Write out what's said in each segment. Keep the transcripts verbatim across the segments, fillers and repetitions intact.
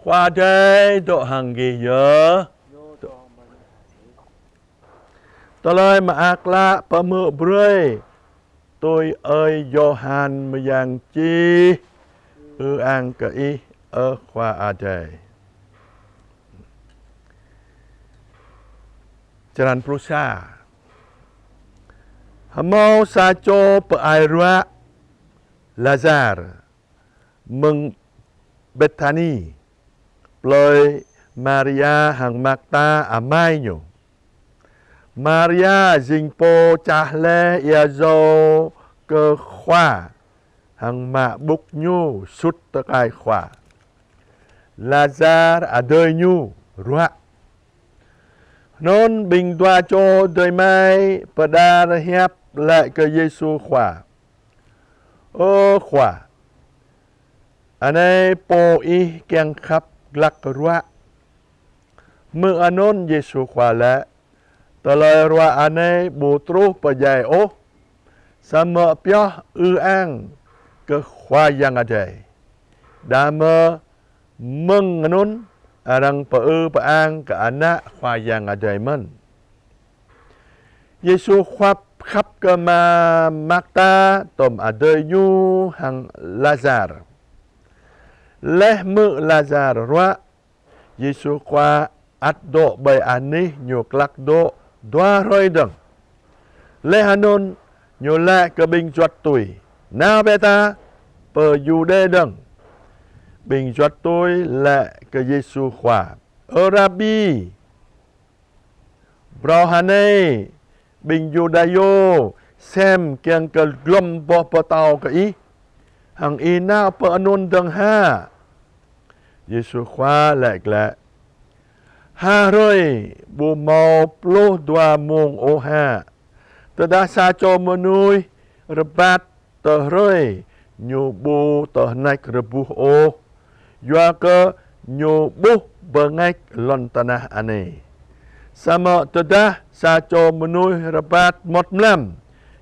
Khua Adai dŏ hăng gih yơh. Tơlơi Mơak Klă pơhmư̆ brơi tui ơi Yôhan mơyang čih. Ư-ang kơ Ih, ơ Khua Adai. Črăn pluh sa. Hơmâo sa čô pơ-ai ruă, Lazar, mơ̆ng Bêthani, plơi Maria hăng Marta amai ñu. Maria jing pô čah laih ia jâo kơ Khua, hăng mă ƀŭk ñu sut tơkai Khua. Lazar adơi ñu ruă. Hnŭn ƀing dua čô adơi amai pơđar hiăp laĭ kơ Yêsu Khua: Ơ Khua, anai pô Ih kiăng khăp glăk ruă. Hmư̆ anŭn Yêsu Khua laĭ: Tơlơi ruă anai ƀu truh pơdjai ôh, samơ̆ pioh ư-ang kơ Khua Yang Adai. Đah mơ̆ mơ̆ng anŭn arăng pơư pơang kơ Ană Khua Yang Adai mơ̆n. Yêsu Khua khăp kơ Ma-, Marta, tơm adơi ñu hăng Lazar. Laih hmư̆ Lazar ruă, Yêsu Khua ăt dŏ ƀơi anih ñu glăk dŏ dua hrơi dơ̆ng. Laih anŭn ñu laĭ kơ ƀing juăt tui: Nao bĕ ta pơ Yuđê dơ̆ng. Ƀing juăt tui laĭ kơ Yêsu Khua: Ơ Rabbi, ƀrô anai ƀing Yuđa yơh sem kiăng kơ glŏm boh pơtâo kơ Ih, hăng Ih nao pơ anŭn dơ̆ng hă? Yêsu Khua laĭ glaĭ: Ha hrơi ƀu hmâo pluh dua mông ôh hă? Tơdah sa čô mơnuih rơbat tơ hrơi, ñu ƀu tơhneč rơbuh ôh, yua kơ ñu ƀuh bơngač lŏn tơnah anai. Samơ̆ tơdah sa čô mơnuih rơbat mŏt mlam,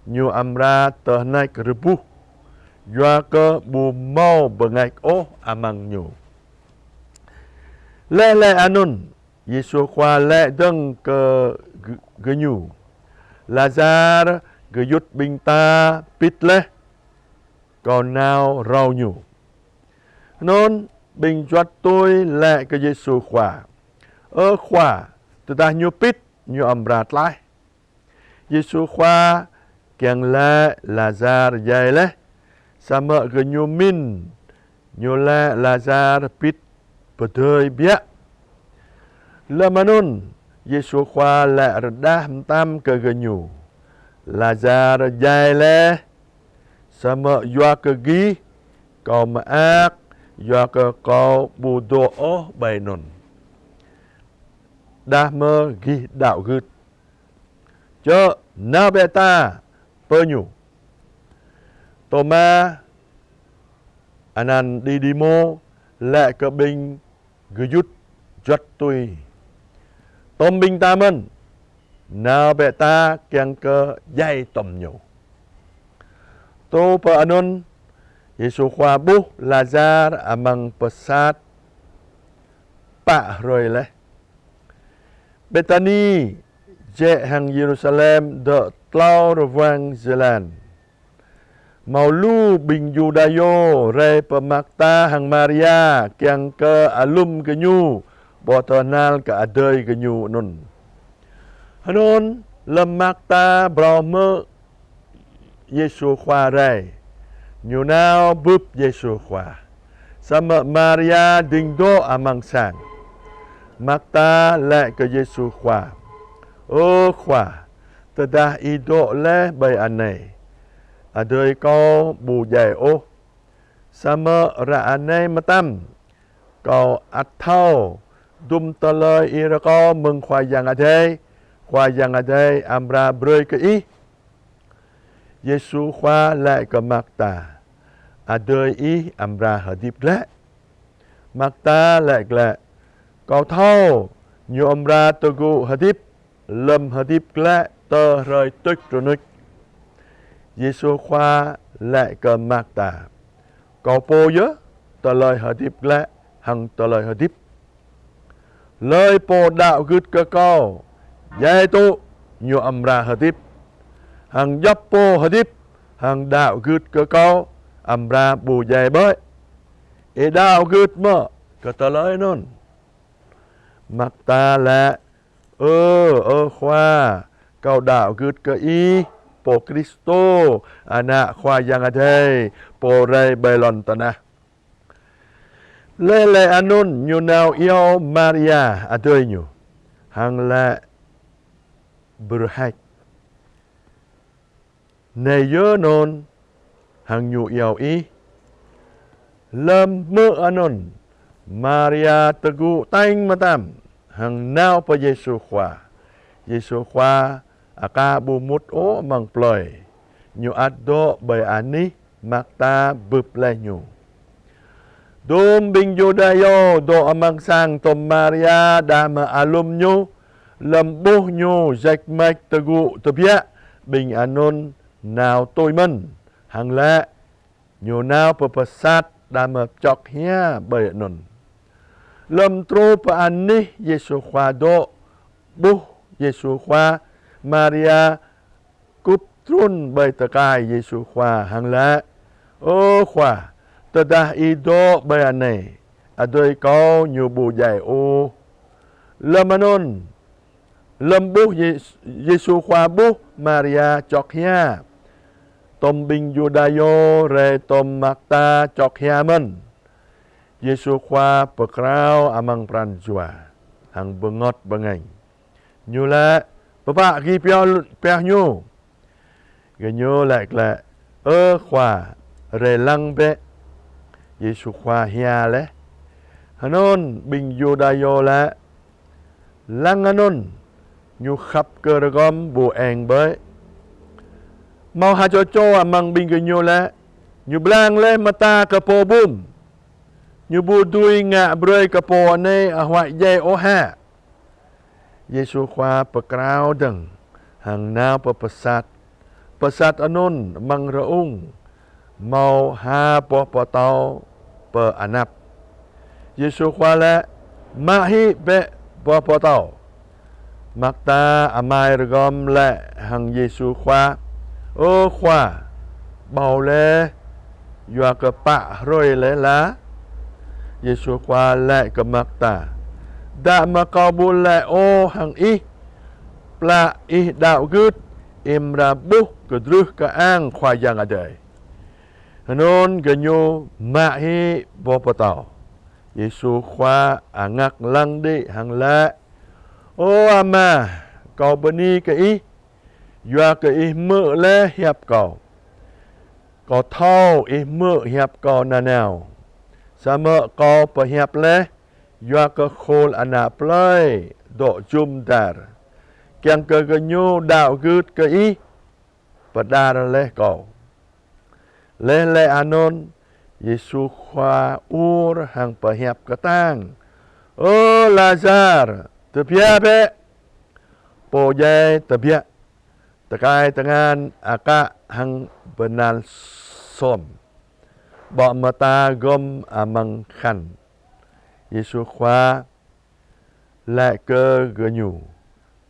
ñu amra tơhneč rơbuh, yua kơ ƀu hmâo bơngač ôh amăng ñu. Laih laĭ anŭn, Yêsu Khua laĭ dơ̆ng kơ gơ-, gơñu: Lazar gơyut ƀing ta pĭt laih, kâo nao râo ñu. Hnŭn ƀing juăt tui laĭ kơ Yêsu Khua: Ơ Khua, tơdah ñu pĭt, ñu amra tlaih. Yêsu Khua kiăng laĭ Lazar djai laih, samơ̆ gơñu mĭn ñu laĭ Lazar pĭt pơdơi biă. Lơm anŭn, Yêsu Khua laĭ rơđah mơtam kơ gơñu: Lazar djai laih, samơ̆ yua kơ gih, kâo mơak, yua kơ kâo ƀu dŏ ôh ƀơi anŭn. Đah mơ̆ gih đaŏ gưt. Čơ̆, nao bĕ ta pơ ñu. Tôma, anăn Didimô, laĭ kơ ƀing gơyut juăt tui: Tơm ƀing ta mơ̆n, nao bĕ ta kiăng kơ djai tơm ñu. Truh pơ anŭn, Yêsu Khua ƀuh Lazar amăng pơsat pă hrơi laih. Bêthani jĕ hăng Yêrusalem dŏ tlâo rơwang jơlan. Hmâo lu ƀing Yuđa yơh rai pơ Marta hăng Maria kiăng kơ alum gơñu ƀu tơhnal kơ adơi gơñu anŭn. Hnŭn lơm Marta ƀrô hmư̆ Yêsu Khua rai, ñu nao bưp Yêsu Khua. Samơ̆ Maria ding dŏ amăng sang. Marta laĭ kơ Yêsu Khua: Ơ Khua, tơdah Ih dŏ laih ƀơi anai, adơi kâo ƀu djai ôh. Samơ̆ ră anai mơtam, kâo ăt thâo, dŭm tơlơi ih rơkâo mơ̆ng Khua Yang Adai, Khua Yang Adai amra brơi kơ ih. Yêsu Khua laĭ kơ Marta: Adơi ih amra hơdip glaĭ. Marta laĭ glaĭ: Kâo thâo, ñu amra tơgŭ hơdip lơm hơdip glaĭ tơ hrơi tuč rơnuč. Yêsu Khua laĭ kơ Marta: Kâo pô yơh tơlơi hơdip glaĭ, hăng tơlơi hơdip. Hlơi pô đaŏ gưt kơ Kâo, djai tŭ, ñu amra hơdip. Hăng djŏp pô hơdip hăng đaŏ gưt kơ Kâo, amra ƀu djai ƀơi. Ih đaŏ gưt mơ̆ kơ tơlơi anŭn? Marta laĭ: Ơ, ơ Khua, kâo đaŏ gưt kơ Ih, Pô Kristô, Ană Khua Yang Adai, Pô rai ƀơi lŏn tơnah. Laih laih anŭn ñu nao iâu Maria adơi ñu, hăng laĭ: Bơrơhač, nai yơh anŭn, hăng ñu iâu Ih. Lơ̆m hmư̆ anŭn, Maria tơgŭ tañ mơtam hăng nao pơ Yêsu Khua. Yêsu Khua aka ƀu mŭt ôh amăng plơi, ñu ăt dŏ ƀơi anih Marta bưp laih ñu. Dôm ƀing Yuđa yơh dŏ amăng sang tŏm Maria đah mơ̆ alum ñu, lơ̆m ƀuh ñu ječ mač tơgŭ tơbiă, ƀing anŭn nao tui mơ̆n, hăng laĭ: Ñu nao pơ pơsat đah mơ̆ čŏk hia ƀơi anŭn. Lơ̆m truh pơ anih Yêsu Khua dŏ, ƀuh Yêsu Khua, Maria kŭp trŭn ƀơi tơkai Yêsu Khua hăng laĭ: Ơ Khua, tơdah Ih dŏ ƀơi anai, adơi kâo ñu ƀu djai ôh. Lơ̆m anŭn, lơ̆m ƀuh Yê-, Yêsu Khua ƀuh Maria čŏk hia, tŏm ƀing Yuđa yơh rai tŏm Marta čŏk hia mơ̆n. Yêsu Khua pơkrao amăng pran jua, hăng bơngot bơngañ. Ñu laĭ: Pơpă gih pioh, pioh ñu? Gơñu laĭ glaĭ: Ơ Khua, rai lăng bĕ. Yêsu Khua hia laih. Hơnŭn ƀing Yuđa yơh laĭ: Lăng anŭn, ñu khăp kơ rơgŏm ƀu eng ƀơi. Hmâo ha čô čô amăng ƀing gơñu laĭ: Ñu blang laih mơta kơ pô bum. Ñu ƀu dưi ngă brơi kơ pô anai ahuăi djai ôh hă? Yêsu Khua pơkrao dơ̆ng hăng nao pơ pơsat. Pơsat anŭn amăng rơŭng, hmâo ha boh pơtâo pơ anăp. Yêsu Khua laĭ: Mă hĭ bĕ boh pơtâo. Marta amai rơgŏm laĭ hăng Yêsu Khua: Ơ Khua, ƀâo laih, yua kơ pă hrơi laih lah. Yêsu Khua laĭ kơ Marta: Dă mơ̆ Kâo ƀu laĭ ôh hăng ih, plah ih đaŏ gưt, ih amra ƀuh kơdrưh kơang Khua Yang Adai. Hơnŭn gơñu mă hĭ boh pơtâo. Yêsu Khua angak lăng đĭ hăng laĭ: Ơ Ama, Kâo bơni kơ Ih, yua kơ Ih hmư̆ laih hiăp Kâo. Kâo thâo Ih hmư̆ hiăp Kâo nanao. Samơ̆ Kâo pơhiăp laih, yua kơ khul ană plơi dŏ jum dar, kiăng kơ gơñu đaŏ gưt kơ Ih pơđar laih Kâo. Laih laih anŭn, Yêsu Khua ur hăng pơhiăp kơtang: Ơ Lazar, tơbiă bĕ! Pô djai tơbiă, tơkai tơngan akă hăng bơnal sôm, ƀô̆ mơta gŏm amăng khăn. Yêsu Khua laĭ kơ gơñu: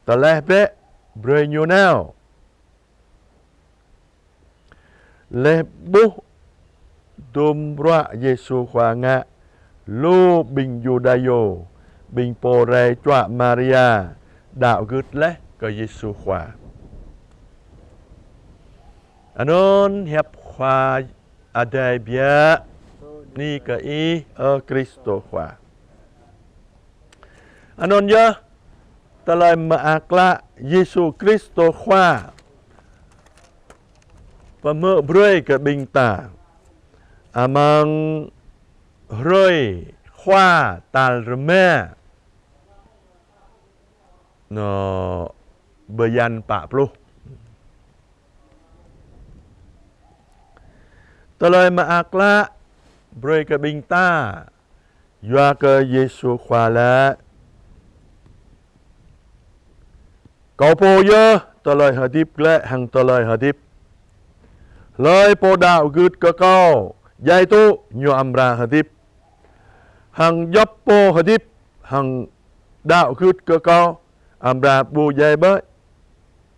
Tơleh bĕ, brơi ñu nao. Laih ƀuh dum bruă Yêsu Khua ngă, lu ƀing Yuđa yơh, ƀing pô rai čuă Maria, đaŏ gưt laih kơ Yêsu Khua. Anŭn hiăp Khua Adai biă. Bơni kơ Ih, ơ Kristô Khua. Anŭn yơh, tơlơi mơak klă Yêsu Kristô Khua pơhmư̆ brơi kơ ƀing ta amăng hrơi Khua tal rơma, nô, bơyan pă pluh. Tơlơi mơak klă brơi kơ ƀing ta, yua kơ Yêsu Khua laĭ: Kâo pô yơh tơlơi hơdip glaĭ hăng tơlơi hơdip. Hlơi pô đaŏ gưt kơ Kâo, djai tŭ, ñu amra hơdip. Hăng djop pô hơdip, hăng đaŏ gưt kơ Kâo, amra ƀu djai ƀơi.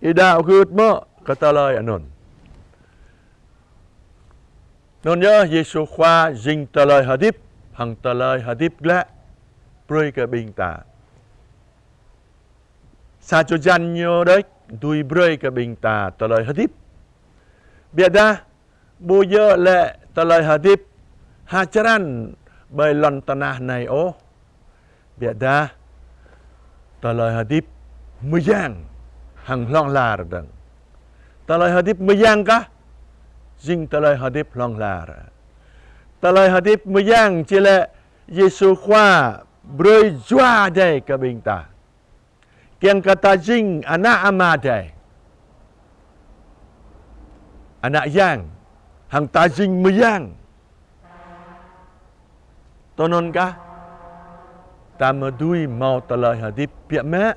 Ih đaŏ gưt mơ̆ kơ tơlơi anŭn? Anŭn yơh Yêsu Khua jing tơlơi hơdip, hăng tơlơi hơdip glaĭ brơi kơ ƀing ta. Sa čô jăn ñu đôč dưi brơi kơ ƀing ta tơlơi hơdip. Biă dah ƀu djơ̆ lĕ tơlơi hơdip ha črăn ƀơi lŏn tơnah anai ôh. Biă dah tơlơi hơdip mơyang hăng hlŏng lar dơ̆ng. Tơlơi hơdip mơyang kah jing tơlơi hơdip hlŏng lar. Tơlơi hơdip mơyang či lĕ Yêsu Khua brơi Jua Adai kơ ƀing ta. Kiăng kơ ta jing ană Ama Adai, ană yang, hăng ta jing mơyang. Tui anŭn kah, ta mơ̆ dưi hmâo tơlơi hơdip biă mă,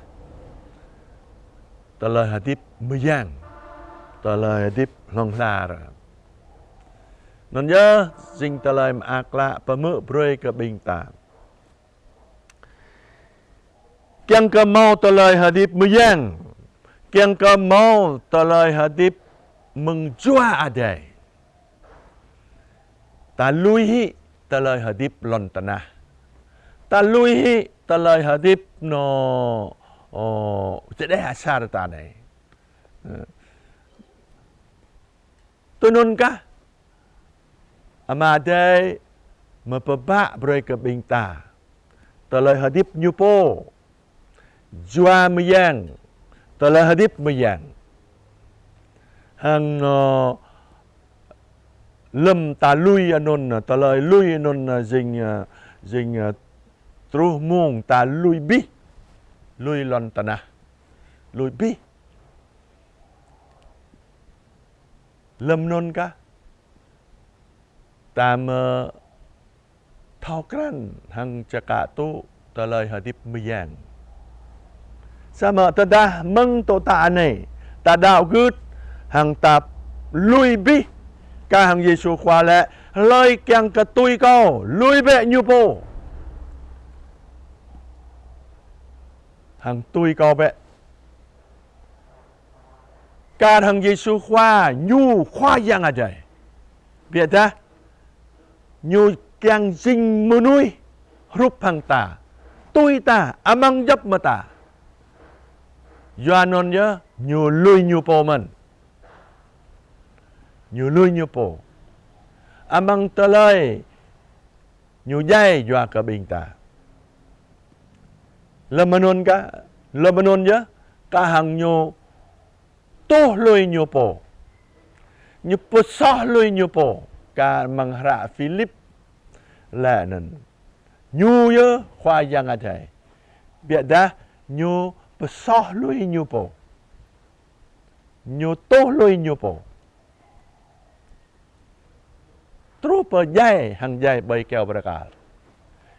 tơlơi hơdip mơyang, tơlơi hơdip hlŏng lar. Anŭn yơh jing tơlơi mơak klă pơmơ̆ brơi kơ ƀing ta. Kiăng kơ hmâo tơlơi hơdip mơyang, kiăng kơ hmâo tơlơi hơdip mơ̆ng Jua Adai, ta lui hĭ tơlơi hơdip lŏn tơnah. Ta lui hĭ tơlơi hơdip anŏ, ơ, čơđeh asar ta anai. Tui anŭn kah, Ama Adai mơ̆ pơbă brơi kơ ƀing ta tơlơi hơdip ñu pô, Jua mơyang, tơlơi hơdip mơyang. Hăng, ơ, lơ̆m ta lui anŭn, tơlơi lui anŭn, ơ, jing, ơ, jing, ơ, truh mông ta lui abih, lui lŏn tơnah, lui abih. Lơ̆m anŭn kah, ta mơ̆ thâo krăn hăng čơkă tŭ tơlơi hơdip mơyang. Samơ̆ tơdah mơ̆ng tŏ ta anai, ta đaŏ gưt, hăng ta lui abih, kah hăng Yêsu Khua laĭ: Hlơi kiăng kơ tui Kâo, lui bĕ ñu pô, hăng tui Kâo bĕ. Kah hăng Yêsu Khua, ñu Khua Yang Adai. Biă dah ñu kiăng jing mơnuih hrup hăng ta, tui ta, amăng djŏp mơta. Yua anŭn yơh ñu lui ñu pô mơ̆n. Ñu lui ñu pô. Amăng tơlơi ñu djai yua kơ ƀing ta. Lơ̆m anŭn kah, lơ̆m anŭn yơh, kah hăng ñu tuh lui ñu pô. Ñu pơsoh lui ñu pô. Kah amăng hră Philip laĭ anŭn. Ñu yơh Khua Yang Adai. Biă dah ñu pơsoh lui ñu pô. Ñu tuh lui ñu pô. Truh pơ djai, hăng djai ƀơi kơyâo bơrơkal.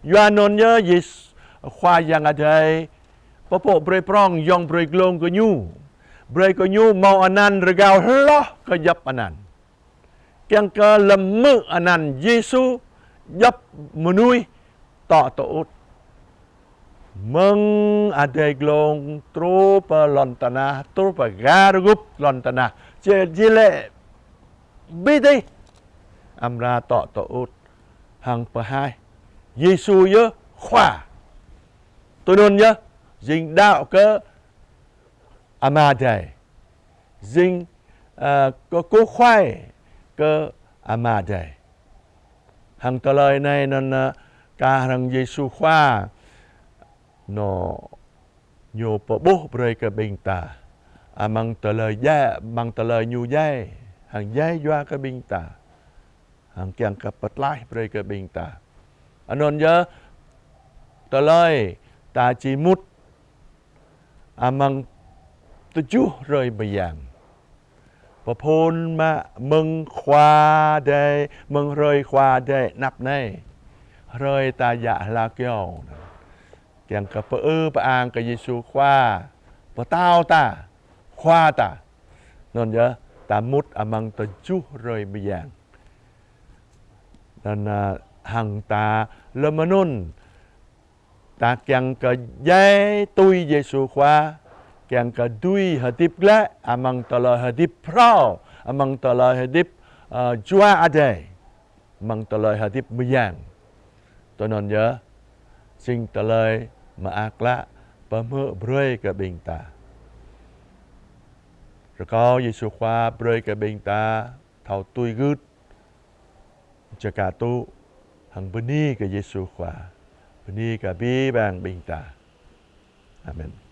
Yua anŭn yơh Yêsu, Khua Yang Adai pơpŭ brơi prŏng, yŏng brơi glông kơ ñu. Brơi kơ ñu hmâo anăn rơgao hloh kơ djŏp anăn. Kiăng kơ lơ̆m hmư̆ anăn Yêsu, djŏp mơnuih tŏ tơŭt. Mơ̆ng adai glông truh pơ lŏn tơnah, truh pơ gah rơgŭp lŏn tơnah. Či, či lĕ abih tih amra tŏ tơŭt hăng pơhaih Yêsu yơh Khua. Tui anŭn yơh, jing đaŏ kơ Ama Adai. Jing, ơ, kơkuh khuai kơ Ama Adai. Hăng tơlơi anai anŭn, ơ, kah hăng Yêsu Khua, ñu, ñu pơƀuh brơi kơ ƀing ta. Amăng tơlơi djai, amăng tơlơi ñu djai, hăng djai yua kơ ƀing ta. Hăng kiăng kơ pơtlaih brơi kơ ƀing ta. Anŭn yơh, tơlơi ta či mŭt amăng tơjuh hrơi mơyang. Pơphun mă mơ̆ng Khua Adai, mơ̆ng hrơi Khua Adai anăp anai. Hrơi ta djă hla kơyâo. Kiăng kơ pơư pơang kơ Yêsu Khua, pơtao ta, Khua ta. Anŭn yơh, ta mŭt amăng tơjuh hrơi mơyang. Anŭn, ơ, hăng ta lơm anŭn ta kiăng kơ djai tui Yêsu Khua, kiăng kơ dưi hơdip glaĭ amăng tơlơi hơdip phrâo, amăng tơlơi hơdip, ơ, Jua Adai, amăng tơlơi hơdip mơyang. Tui anŭn yơh, jing tơlơi mơak klă pơhmư̆ brơi kơ ƀing ta. Rơkâo Yêsu Khua brơi kơ ƀing ta thâo tui gưt, čơkă tŭ, hăng bơni kơ Yêsu Khua, bơni kơ abih bang ƀing ta. Amen.